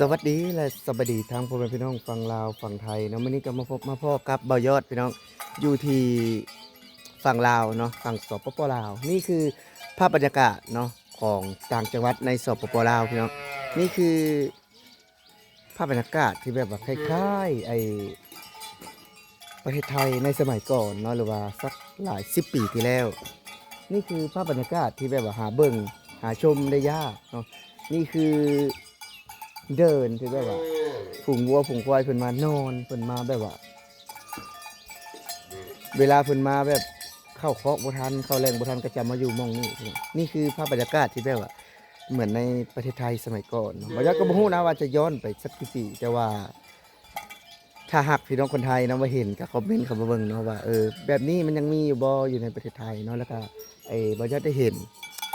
ສະຫວັດດີ ແລະ ສະບາຍດີທັງພໍ່ແມ່ພີ່ນ້ອງຝັ່ງລາວຝັ່ງໄທເນາະ. ມື້ນີ້ກໍມາພົບມາພໍ້ກັບບ່າວຍອດພີ່ນ້ອງ ຢູ່ທີ່ຝັ່ງລາວເນາະ, ຝັ່ງ ສປປ ລາວ. ນີ້ຄືພາບບັນຍາກາດເນາະ ຂອງຕ່າງຈັງຫວັດໃນ ສປປ ລາວ ພີ່ນ້ອງ. ນີ້ຄືພາບບັນຍາກາດທີ່ແບບວ່າຄ້າຍໆ ໄອ້ ປະເທດໄທໃນສະໄໝກ່ອນເນາະ ຫຼືວ່າສັກຫຼາຍສິບປີທີ່ແລ້ວ. ນີ້ຄືພາບບັນຍາກາດທີ່ແບບວ່າຫາເບິ່ງຫາຊົມໄດ້ຍາກເນາະ. ນີ້ຄືເດີ່ນທີ່ແບບວ່າຝູງວັວຝູງຄວາຍເພິ່ນມານອນ ເພິ່ນມາແບບວ່າ ເວລາເພິ່ນມາແບບເຂົ້າຄອກບໍ່ທັນ ເຂົ້າແລ້ງບໍ່ທັນ ກໍຈະມາຢູ່ໝ່ອງນີ້. ນີ້ຄືພາບບັນຍາກາດທີ່ແບບວ່າເໝືອນໃນປະເທດໄທສະໄໝກ່ອນເນາະ. ບ່າວຍອດກໍບໍ່ຮູ້ນະວ່າຈະຍ້ອນໄປສັກກ່ກີ່ປີ ແຕ່ວ່າ ຖ້າຫາກພີ່ນ້ອງຄົນໄທນຳວ່າເຫັນ ກໍຄອມເມັນເຂົ້າມາເບິ່ງເນາະວ່າ ເອີ ແບບນີ້ມັນຍັງມີຢູ່ບໍ່ ຢູ່ໃນປະເທດໄທເນາະ. ແລ້ວກໍ ເອີ ບ່າວຍອດໄດ້ເຫັນ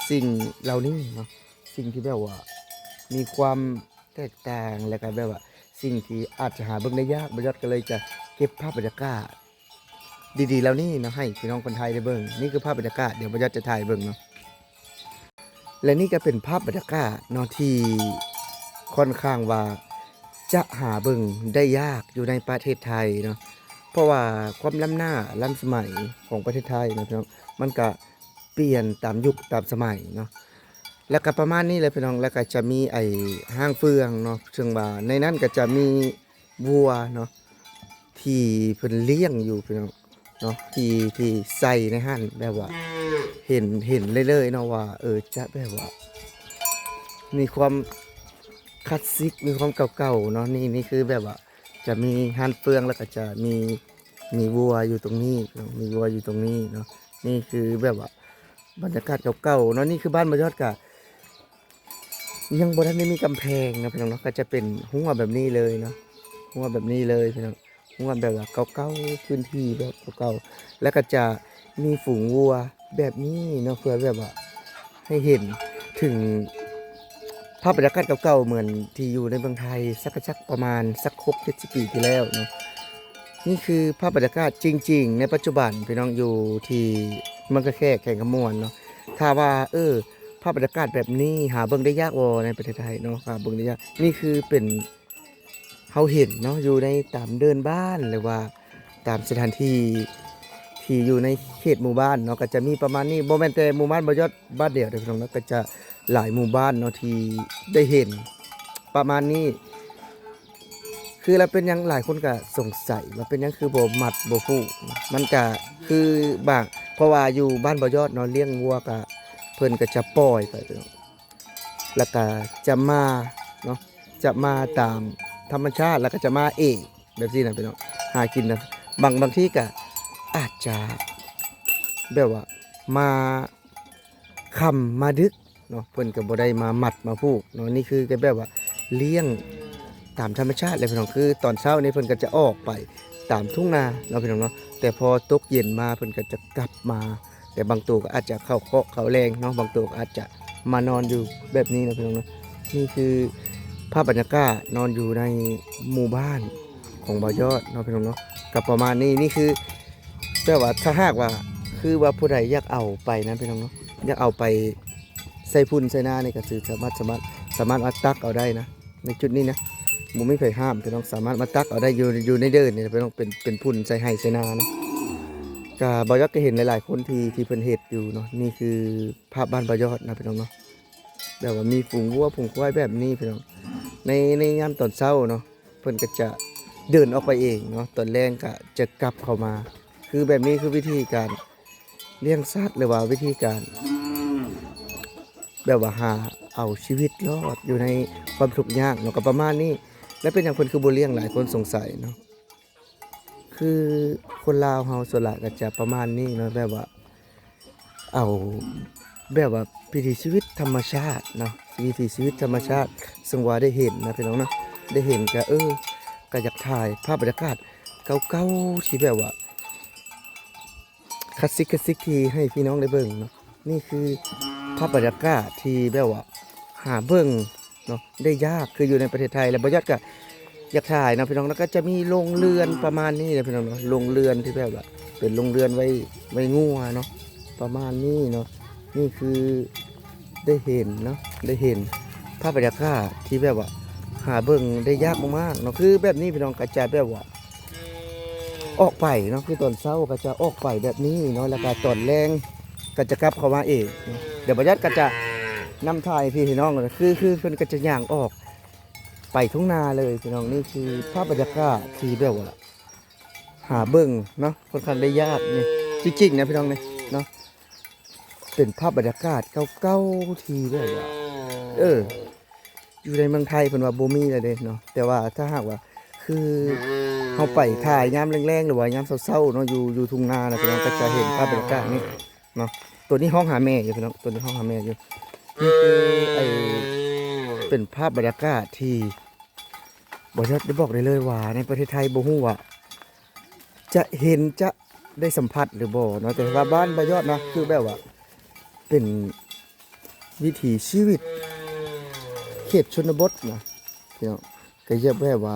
ສິ່ງເຫຼົ່ານີ້ເນາະ, ສິ່ງທີ່ແບບວ່າມີຄວາມແຕກຕ່າງ ແລ້ວກໍແບບວ່າສິ່ງທີ່ອາດຈະຫາເບິ່ງໄດ້ຍາກ. ບ່າວຍອດກໍເລີຍຈະເກັບພາບບັນຍາກາດດີໆເຫຼົ່ານີ້ເນາະ ໃຫ້ພີ່ນ້ອງຄົນໄທໄດ້ເບິ່ງ. ນີ້ຄືພາບບັນຍາກາດ ດຽວບ່າວຍອດຈະຖ່າຍເບິ່ງເນາະ. ແລະ ນີ້ກໍເປັນພາບບັນຍາກາດເນາະ ທີ່ຂ້ອນຂ້າງວ່າຈະຫາເບິ່ງໄດ້ຍາກຢູ່ໃນປະເທດໄທເນາະ, ເພາະວ່າຄວາມລ້ຳໜ້າລ້ຳສະໄໝຂອງປະເທດໄທເນາະພີ່ນ້ອງ ມັນກະປ່ຽນຕາມຍຸກຕາມສະໄໝເນາະ. ແລ້ວກະປະມານນີ້ແຫຼະພີ່ນ້ອງ. ແລ້ວກະຈະມີໄອ້ຮ້າງເຟືອງເນາະ, ເຊິ່ງວ່າໃນນັ້ນກະຈະມີ ວັວເນາະ ທີ່ເພິ່ນລ້ຽງຢູ່ພີ່ນ້ອງເນາະ, ທີ່ ທີ່ໃສ່ໃນຫັ້ນ ແບບວ່າເຫັນ ເຫັນເລີຍໆເນາະວ່າ ເອີ ຈະແບບວ່າມີຄວາມຄລາສສິກ ມີຄວາມເກົ່າໆເນາະ. ນີ້ ນີ້ຄືແບບວ່າຈະມີຮ້ານເຟືອງ ແລ້ວກໍຈະມີ ມີວັວຢູ່ຕົງນີ້ເນາະ, ມີວັວຢູ່ຕົງນີ້ເນາະ. ນີ້ຄືແບບວ່າບັນຍາກາດເກົ່າໆເນາະ. ນີ້ຄືບ້ານບ່າວຍອດກະ ຍັງບໍ່ທັນໄດ້ມີກຳແພງເນາະພີ່ນ້ອງເນາະ, ກໍຈະເປັນຮົ້ວແບບນີ້ເລີຍເນາະ, ຮົ້ວແບບນີ້ເລີຍພີ່ນ້ອງ, ຮົ້ວແບບວ່າເກົ່າໆ ພື້ນທີ່ແບບເກົ່າໆ. ແລ້ວກໍຈະມີຝູງວັວແບບນີ້ເນາະ ເພື່ອແບບວ່າໃຫ້ເຫັນເຖິງພາບບັນຍາກາດເກົ່າໆ ເໝືອນທີ່ຢູ່ໃນເມືອງໄທ ສັກ ກະຈັກປະມານສັກຫົກເຈັດສິບປີທີ່ແລ້ວເນາະ. ນີ້ຄືພາບບັນຍາກາດຈິງໆໃນປັດຈຸບັນ ພີ່ນ້ອງ, ຢູ່ທີ່ເມືອງທ່າແຂກ ແຂວງຄຳມ່ວນເນາະ. ຖ້າວ່າ ເອີ ພາບບັນຍາກາດແບບນີ້ຫາເບິ່ງໄດ້ຍາກບໍ່ໃນປະເທດໄທເນາະ, ຫາເບິ່ງໄດ້ຍາກ. ນີ້ຄືເປັນ ເຮົາເຫັນເນາະ ຢູ່ໃນຕາມເດີ່ນບ້ານ ຫຼືວ່າຕາມສະຖານທີ່ທີ່ຢູ່ໃນເຂດໝູ່ບ້ານເນາະ, ກໍຈະມີປະມານນີ້. ບໍ່ແມ່ນແຕ່ໝູ່ບ້ານບ່າວຍອດບ້ານດຽວເດີພີ່ນ້ອງເນາະ, ກໍຈະຫຼາຍໝູ່ບ້ານເນາະທີ່ໄດ້ເຫັນປະມານນີ້. ຄືລະເປັນຫຍັງ ຫຼາຍຄົນກໍສົງໄສວ່າເປັນຫຍັງຄືບໍ່ມັດບໍ່ຜູກ. ມັນກະຄືບາງ ເພາະວ່າຢູ່ບ້ານບ່າວຍອດເນາະ ລ້ຽງວັວກະ ເພິ່ນກໍຈະປ່ອຍໄປພີ່ນ້ອງ, ແລ້ວກະຈະມາເນາະ ຈະມາຕາມທຳມະຊາດ ແລ້ວກະຈະມາເອງແບບຊີ້ນະພີ່ນ້ອງ, ຫາກິນນະ. ບາງ ບາງທີກະອາດຈະແບບວ່າມາຄ່ຳມາດຶກເນາະ, ເພິ່ນກໍບໍ່ໄດ້ມາມັດມາຜູກເນາະ. ນີ້ຄືກໍແບບວ່າລ້ຽງຕາມທຳມະຊາດແຫຼະພີ່ນ້ອງ, ຄືຕອນເຊົ້ານີ້ເພິ່ນກໍຈະອອກໄປຕາມທົ່ງນາເນາະພີ່ນ້ອງເນາະ, ແຕ່ພໍຕົກເຢັນມາເພິ່ນກໍຈະກັບມາ. ແຕ່ບາງໂຕກໍອາດຈະເຂົ້າຄອກເຂົ້າແລ້ງເນາະ, ບາງໂຕກໍອາດຈະມານອນຢູ່ແບບນີ້ເນາະພີ່ນ້ອງເນາະ. ນີ້ຄືພາບບັນຍາກາດນອນຢູ່ໃນໝູ່ບ້ານຂອງບ່າວຍອດເນາະພີ່ນ້ອງເນາະ, ກໍປະມານນີ້. ນີ້ຄືແບບວ່າຖ້າຫາກວ່າ ຄືວ່າຜູ້ໃດຢາກເອົາໄປນະພີ່ນ້ອງເນາະ, ຢາກເອົາໄປໃສ່ພຸ້ນໃສ່ນານີ້ ກໍຄືສາມາດ ສາມາດ ສາມາດມາຕັກເອົາໄດ້ນະ. ໃນຈຸດນີ້ນະ ບໍ່ມີໃຜຫ້າມພີ່ນ້ອງ, ສາມາດມາຕັກເອົາໄດ້ຢູ່ ຢູ່ໃນເດີ່ນນີ້ນະພີ່ນ້ອງ, ເປັນ ເປັນພຸ້ນໃສ່ໄຮ່ໃສ່ນານະ. ກະບ່າວຍອດກໍເຫັນຫຼາຍໆຄົນທີ່ ທີ່ເພິ່ນເຮັດຢູ່ເນາະ. ນີ້ຄືພາບບ້ານບ່າວຍອດນະພີ່ນ້ອງເນາະ, ແບບວ່າມີຝູງວັວຝູງຄວາຍແບບນີ້ພີ່ນ້ອງ. ໃນ ໃນຍາມຕອນເຊົ້າເນາະ ເພິ່ນກໍຈະເດີນອອກໄປເອງເນາະ, ຕອນແລງກໍຈະກັບເຂົ້າມາ. ຄືແບບນີ້ຄືວິທີການລ້ຽງສັດ ຫຼືວ່າວິທີການ ແບບວ່າຫາເອົາຊີວິດລອດຢູ່ໃນຄວາມທຸກຍາກເນາະ, ກໍປະມານນີ້. ແລ້ວເປັນຫຍັງເພິ່ນຄືບໍ່ລ້ຽງ ຫຼາຍຄົນສົງໄສເນາະ. ຄືຄົນລາວເຮົາສ່ວນຫຼາຍກໍຈະປະມານນີ້ເນາະ, ແບບວ່າເອົາ ແບບວ່າວິຖີຊີວິດທຳມະຊາດເນາະ, ວິຖີຊີວິດທຳມະຊາດ ເຊິ່ງວ່າໄດ້ເຫັນນະພີ່ນ້ອງເນາະ, ໄດ້ເຫັນກໍ ເອີ ກໍຢາກຖ່າຍພາບບັນຍາກາດເກົ່າໆ ທີ່ແບບວ່າ ຄລາສສິກ ຄລາສສິກ ທີ່ໃຫ້ພີ່ນ້ອງໄດ້ເບິ່ງເນາະ. ນີ້ຄືພາບບັນຍາກາດທີ່ແບບວ່າຫາເບິ່ງເນາະ ໄດ້ຍາກ ຄືຢູ່ໃນປະເທດໄທ. ແລ້ວບ່າວຍອດກໍຢາກຖ່າຍເນາະພີ່ນ້ອງເນາະ, ກໍຈະມີໂຮງເຮືອນປະມານນີ້ແຫຼະພີ່ນ້ອງເນາະ, ໂຮງເຮືອນທີ່ແບບວ່າເປັນໂຮງເຮືອນໄວ້ ໄວ້ງົວເນາະ ປະມານນີ້ເນາະ. ນີ້ຄືໄດ້ເຫັນເນາະ ໄດ້ເຫັນພາບບັນຍາກາດທີ່ແບບວ່າ ຫາເບິ່ງໄດ້ຍາກມາກໆເນາະ. ຄືແບບນີ້ພີ່ນ້ອງກໍຈະແບບວ່າອອກໄປເນາະ ຄືຕອນເຊົ້າກໍຈະອອກໄປແບບນີ້ເນາະ ແລ້ວກໍຕອນແລງກໍຈະກັບເຂົ້າມາເອງເນາະ. ດຽວບໍ່ຢອດກໍຈະນຳຖ່າຍໃຫ້ພີ່ໃຫ້ນ້ອງ ຄື ຄືເພິ່ນກໍຈະຍ່າງອອກໄປທົ່ງນາເລີຍພີ່ນ້ອງ. ນີ້ຄືພາບບັນຍາກາດທີ່ແບບວ່າຫາເບິ່ງເນາະ ຂ້ອນຂ້າງໄດ້ຍາກນີ້ ຈິງໆນະພີ່ນ້ອງນີ້ເນາະ. ເປັນພາບບັນຍາກາດເກົ່າໆທີ່ແບບວ່າ ເອີ ຢູ່ໃນເມືອງໄທເພິ່ນວ່າບໍ່ມີແລ້ວເດ້ເນາະ. ແຕ່ວ່າຖ້າຫາກວ່າ ຄືເຮົາໄປຖ່າຍຍາມແລງໆ ຫຼືວ່າຍາມເຊົ້າໆເນາະ ຢູ່ ຢູ່ທົ່ງນານະພີ່ນ້ອງ ກໍຈະເຫັນພາບບັນຍາກາດນີ້ເນາະ. ໂຕນີ້ຮ້ອງຫາແມ່ຢູ່ພີ່ນ້ອງ ໂຕນີ້ຮ້ອງຫາແມ່ຢູ່. ນີ້ຄືໄອ້ ເປັນພາບບັນຍາກາດທີ່ບໍ່ຢາກໄດ້ບອກໄດ້ເລີຍວ່າ ໃນປະເທດໄທບໍ່ຮູ້ວ່າ ຈະເຫັນ ຈະໄດ້ສຳຜັດຫຼືບໍ່ເນາະ. ແຕ່ວ່າບ້ານບໍ່ຢອດນະ ຄືແບບວ່າເປັນວິຖີຊີວິດເຂດຊົນນະບົດນະພີ່ນ້ອງ. ກໍຢາກແບບວ່າ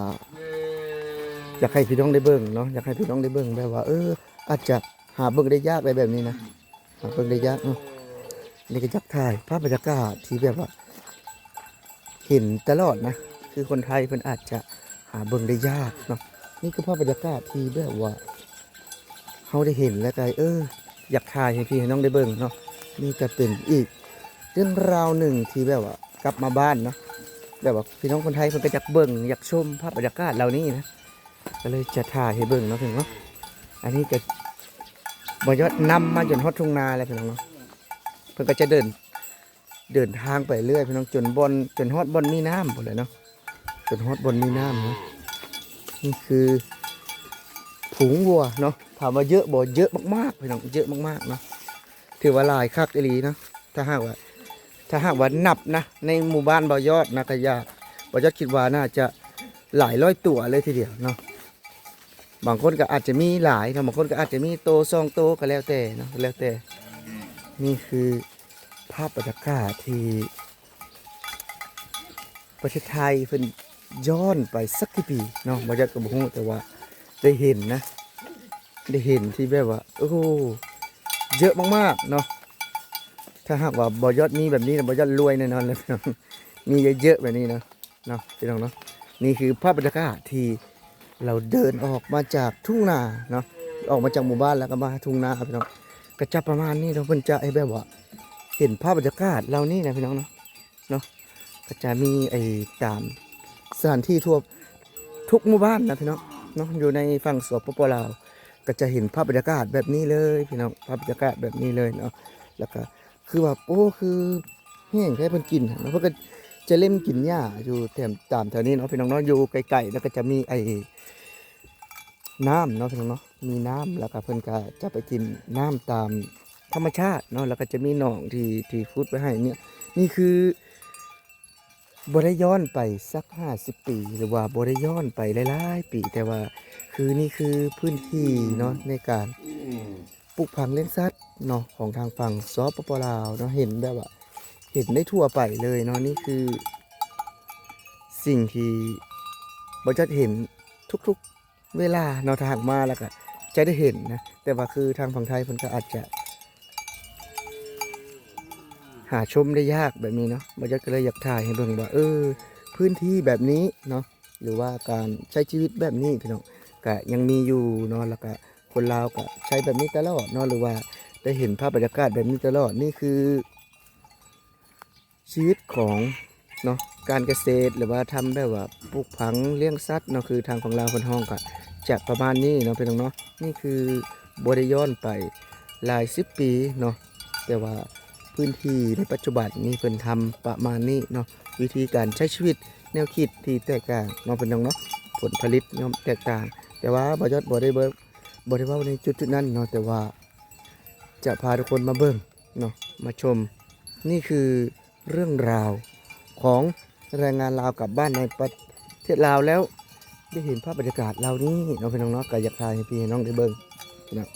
ຢາກໃຫ້ພີ່ນ້ອງໄດ້ເບິ່ງເນາະ ຢາກໃຫ້ພີ່ນ້ອງໄດ້ເບິ່ງແບບວ່າ ເອີ ອາດຈະຫາເບິ່ງໄດ້ຍາກໄດ໋ແບບນີ້ນະ ຫາເບິ່ງໄດ້ຍາກເນາະ. ນີ້ກໍຢາກຖ່າຍພາບບັນຍາກາດທີ່ແບບວ່າ ເຫັນຕະຫຼອດນະ ຄືຄົນໄທເພິ່ນອາດຈະຫາເບິ່ງໄດ້ຍາກເນາະ. ນີ້ຄືພາບບັນຍາກາດທີ່ແບບວ່າເຮົາໄດ້ເຫັນແລ້ວກໍ ເອີ ຢາກຖ່າຍໃຫ້ພີ່ໃຫ້ນ້ອງໄດ້ເບິ່ງເນາະ. ນີ້ກໍເປັນອີກເລື່ອງລາວໜຶ່ງທີ່ແບບວ່າກັບມາບ້ານເນາະ ແບບວ່າພີ່ນ້ອງຄົນໄທເພິ່ນກໍຢາກເບິ່ງຢາກຊົມພາບບັນຍາກາດເຫຼົ່ານີ້ນະ ກໍເລີຍຈະຖ່າຍໃຫ້ເບິ່ງເນາະພີ່ນ້ອງເນາະ. ອັນນີ້ກໍບໍ່ຢອດນຳມາຈົນຮອດທົ່ງນາແລ້ວພີ່ນ້ອງເນາະ. ເພິ່ນກໍຈະເດີນ ເດີນທາງໄປເລື້ອຍພີ່ນ້ອງ ຈົນບ່ອນ ຈົນຮອດບ່ອນມີນ້ຳພຸ້ນແຫຼະເນາະ ຈົນຮອດບ່ອນມີນ້ຳເນາະ. ນີ້ຄືຝູງວັວເນາະ ຖາມວ່າເຍອະບໍ່? ເຍອະມາກໆພີ່ນ້ອງ ເຍອະມາກໆເນາະ ຖືວ່າຫຼາຍຄັກອີ່ຫຼີເນາະ. ຖ້າຫາກວ່າ ຖ້າຫາກວ່ານັບນະ ໃນໝູ່ບ້ານບ່າວຍອດນະ ກະຢາກ ບ່າວຍອດຄິດວ່າໜ້າຈະຫຼາຍຮ້ອຍຕົວເລີຍທີດຽວເນາະ. ບາງຄົນກໍອາດຈະມີຫຼາຍເນາະ ບາງຄົນກໍອາດຈະມີໂຕສອງໂຕ ກໍແລ້ວແຕ່ເນາະ ແລ້ວແຕ່. ນີ້ຄືພາບບັນຍາກາດທີ່ປະເທດໄທເພິ່ນຍ້ອນໄປສັກກີ່ປີເນາະ ບ່າວຍອດກໍບໍ່ຮູ້ ແຕ່ວ່າໄດ້ເຫັນນະ ໄດ້ເຫັນທີ່ແບບວ່າ ໂອ້ໂຫ ເຍອະມາກໆເນາະ. ຖ້າຫາກວ່າບ່າວຍອດມີແບບນີ້ນະ ບ່າວຍອດລວຍແນ່ນອນເລີຍ ມີເຍອະໆແບບນີ້ເນາະ ເນາະພີ່ນ້ອງເນາະ. ນີ້ຄືພາບບັນຍາກາດທີ່ ເຮົາເດີນອອກມາຈາກທົ່ງນາເນາະ ອອກມາຈາກໝູ່ບ້ານແລ້ວກໍມາຫາທົ່ງນາພີ່ນ້ອງ ກໍຈະປະມານນີ້ເນາະ. ເພິ່ນຈະໃຫ້ແບບວ່າເຫັນພາບບັນຍາກາດເຫຼົ່ານີ້ນະພີ່ນ້ອງເນາະ ເນາະ ກໍຈະມີໄອ້ຕາມສະຖານທີ່ທົ່ວທຸກໝູ່ບ້ານນະພີ່ນ້ອງເນາະ ຢູ່ໃນຝັ່ງ ສປປ ລາວ ກໍຈະເຫັນພາບບັນຍາກາດແບບນີ້ເລີຍພີ່ນ້ອງ ພາບບັນຍາກາດແບບນີ້ເລີຍເນາະ. ແລ້ວກໍ ຄືວ່າ ໂອ້ ຄືແຫ້ງແທ້ ເພິ່ນກິນເນາະ ເພິ່ນກໍຈະເລັມກິນຫຍ້າຢູ່ແຖມ ຕາມແຖວນີ້ເນາະພີ່ນ້ອງເນາະ. ຢູ່ໃກ້ໆ ແລ້ວກໍຈະມີໄອ້ນ້ຳເນາະພີ່ນ້ອງເນາະ ມີນ້ຳ ແລ້ວກໍເພິ່ນກໍຈະໄປກິນນ້ຳຕາມທຳມະຊາດເນາະ ແລ້ວກໍຈະມີໜອງທີ່ ທີ່ຂຸດໄວ້ໃຫ້ເນາະ. ນີ້ຄື ບໍ່ໄດ້ຍ້ອນໄປສັກຫ້າສິບປີ ຫຼືວ່າບໍ່ໄດ້ຍ້ອນໄປຫຼາຍໆປີ ແຕ່ວ່າຄືນີ້ຄືພື້ນທີ່ເນາະ ໃນການ ອືມ ປູກຝັງລ້ຽງສັດເນາະ ຂອງທາງຝັ່ງ ສປປ ລາວເນາະ ເຫັນແບບວ່າ ເຫັນໄດ້ທົ່ວໄປເລີຍເນາະ. ນີ້ຄືສິ່ງທີ່ບໍ່ຈັກເຫັນທຸກໆ ເວລາເນາະ ຖ້າຫາກມາແລ້ວກະຈະໄດ້ເຫັນນະ ແຕ່ວ່າຄືທາງຝັ່ງໄທເພິ່ນກໍອາດຈະຫາຊົມໄດ້ຍາກແບບນີ້ເນາະ. ບ່າວຍອດກໍເລີຍຢາກຖ່າຍໃຫ້ເບິ່ງວ່າ ເອີ ພື້ນທີ່ແບບນີ້ເນາະ ຫຼືວ່າການໃຊ້ຊີວິດແບບນີ້ພີ່ນ້ອງ ກະຍັງມີຢູ່ເນາະ ແລ້ວກະຄົນລາວກະໃຊ້ແບບນີ້ຕະຫຼອດເນາະ ຫຼືວ່າໄດ້ເຫັນພາບບັນຍາກາດແບບນີ້ຕະຫຼອດ. ນີ້ຄື ຊີວິດຂອງເນາະ ການກະເສດ ຫຼືວ່າທຳແບບວ່າປູກຝັງລ້ຽງສັດເນາະ ຄືທາງຝັ່ງລາວເພິ່ນຮ້ອງກະຈະປະມານນີ້ເນາະພີ່ນ້ອງເນາະ. ນີ້ຄືບໍ່ໄດ້ຍ້ອນໄປຫຼາຍສິບປີເນາະ ແຕ່ວ່າພື້ນທີ່ໃນປັດຈຸບັນນີ້ເພິ່ນທຳປະມານນີ້ເນາະ. ວິທີການໃຊ້ຊີວິດ ແນວຄິດທີ່ແຕກຕ່າງເນາະພີ່ນ້ອງເນາະ ຜົນຜະລິດຍ່ອມແຕກຕ່າງ ແຕ່ວ່າບ່າວຍອດບໍ່ໄດ້ເບິ່ງ ບໍ່ໄດ້ເວົ້າໃນຈຸດໆນັ້ນເນາະ ແຕ່ວ່າຈະພາທຸກຄົນມາເບິ່ງ ເນາະ ມາຊົມ. ນີ້ຄືເລື່ອງລາວຂອງແຮງງານລາວກັບບ້ານໃນປະເທດລາວແລ້ວ ໄດ້ເຫັນພາບບັນຍາກາດເຫຼົ່ານີ້ເນາະພີ່ນ້ອງເນາະ ກໍຢາກຖ່າຍໃຫ້ພີ່ໃຫ້ນ້ອງໄດ້ເບິ່ງເນາະ.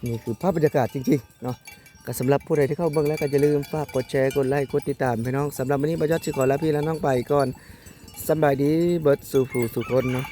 ນີ້ຄືພາບບັນຍາກາດຈິງໆເນາະ. ກໍສຳລັບຜູ້ໃດທີ່ເຂົ້າເບິ່ງແລ້ວ ກໍຢ່າລືມຝາກກົດແຊ ກົດໄລ ກົດຕິດຕາມພີ່ນ້ອງ. ສຳລັບມື້ນີ້ ບ່າວຍອດຊິຂໍລາພີ່ລານ້ອງໄປກ່ອນ. ສຳບາຍດີເບິດສູ່ຜູ້ສູ່ຄົນເນາະ.